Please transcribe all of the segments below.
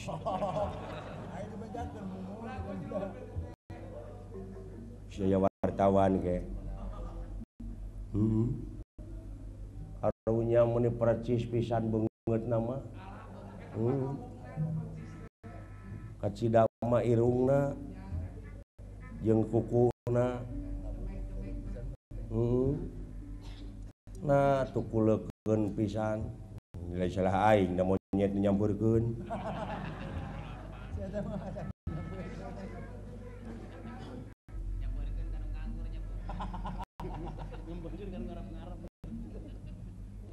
Saya wartawan ke. Karunya meni percis pisan beungeut nama. Kacida mah irungna jeung kukuna. Nah tukuleukeun pisan. Nilai salah aing da monyet nyampeurkeun.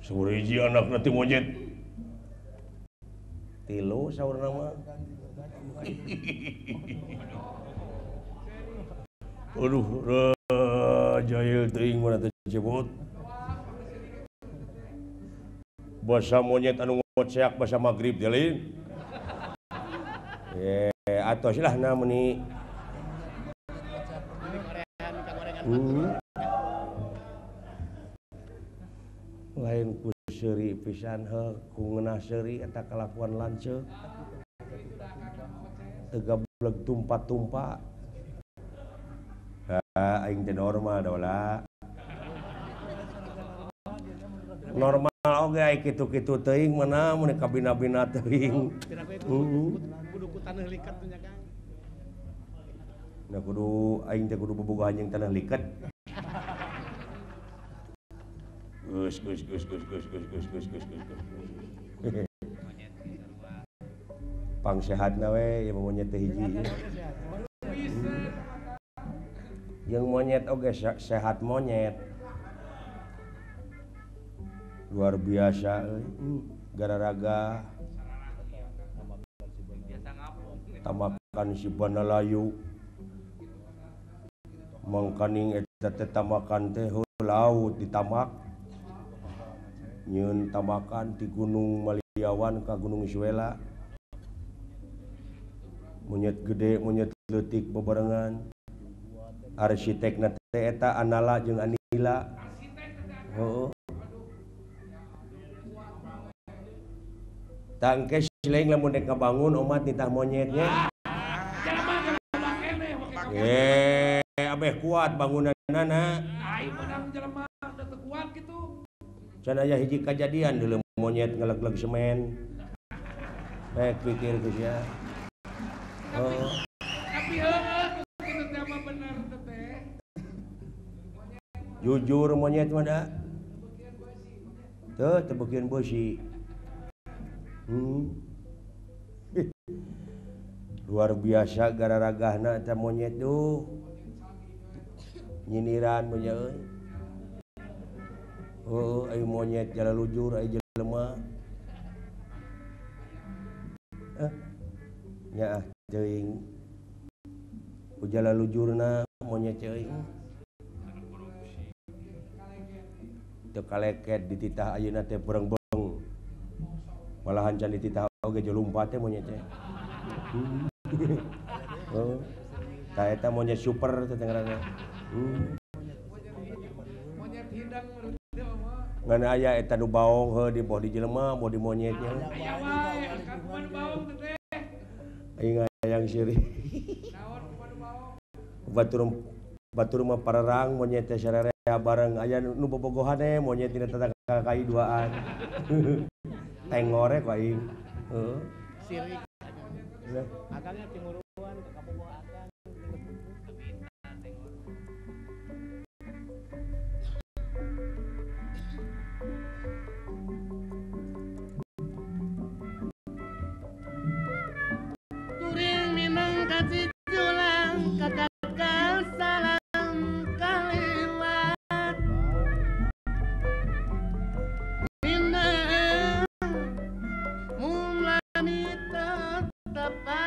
Saur hiji anakna ti monyet. Tilu saurna mah. Aduh, jahil teuing mana teh cebot. Basa monyet anu ngoceak basa magrib teh lain. Atos lah na meuni. Lain ku seuri pisan heuh ku ngeunah seuri eta kalakuan lanceuk. Teu gableg tumpa-tumpa. Ha aing teh normal dola. Normal oge ai kitu-kitu teuing mana mun kabina-bina teuing. Kudu ku taneuh liket nya Kang. Nah kudu aing teh kudu bobogohan jeung taneuh liket. Gus gus gus gus gus gus gus gus gus gus. Pang sehatna we ieu monyet teh hiji. Jeung monyet oge sehat monyet. Luar biasa euy. Gararaga. Tamakan si Banalayu. Mangkaning eta teh tamakan teh laut ditamak. Nyeun tamakan ti Gunung Maliawan ka Gunung Suela. Monyet gede, monyet leutik bebarengan. Arsitekna teh eta Anala jeung Anila. Heuh. Tangke sileung lamun dek ngabangun omat nitah monyetnya. Abeh kuat bangunanana. Ai menang jelema da teu kuat kitu. Can aya hiji kajadian deuleu monyet ngeleg-leg semen. Baik pikir geus ya. Oh. Tapi heueuh kitu teh mah bener teh. Jujur monyet mah da. Teu teu beukeun beusi. Luar biasa gararagahna eta monyet duh. Nyindiran mah euy. Heuh ai monyet jala lujur ai jelema. Nyaah teuing. Ujala lujurna monyet euy. Teu kaleket dititah ayeuna teh beureng-beureng. Malahan can dititah oge jelumpat teh monyet teh. Heuh. Tah eta monyet super teh ngaranna. Monyet hidang ngan aya eta nu baong heuh di boh di jelema boh di monyetnya. Aya wae ka kumaha baong teh. Aing hayang seuri. Naon kumaha baong? Batur mah pararang monyet teh sararea bareng aya nu bobogohan we monyet dina tetangga kai duaan. Tengore ku aing. Heuh. Sirik. Akangnya timuruan ka kabogoh akang. Kuring minang kasih julang kakak salam kaliwat minang mulani tetep.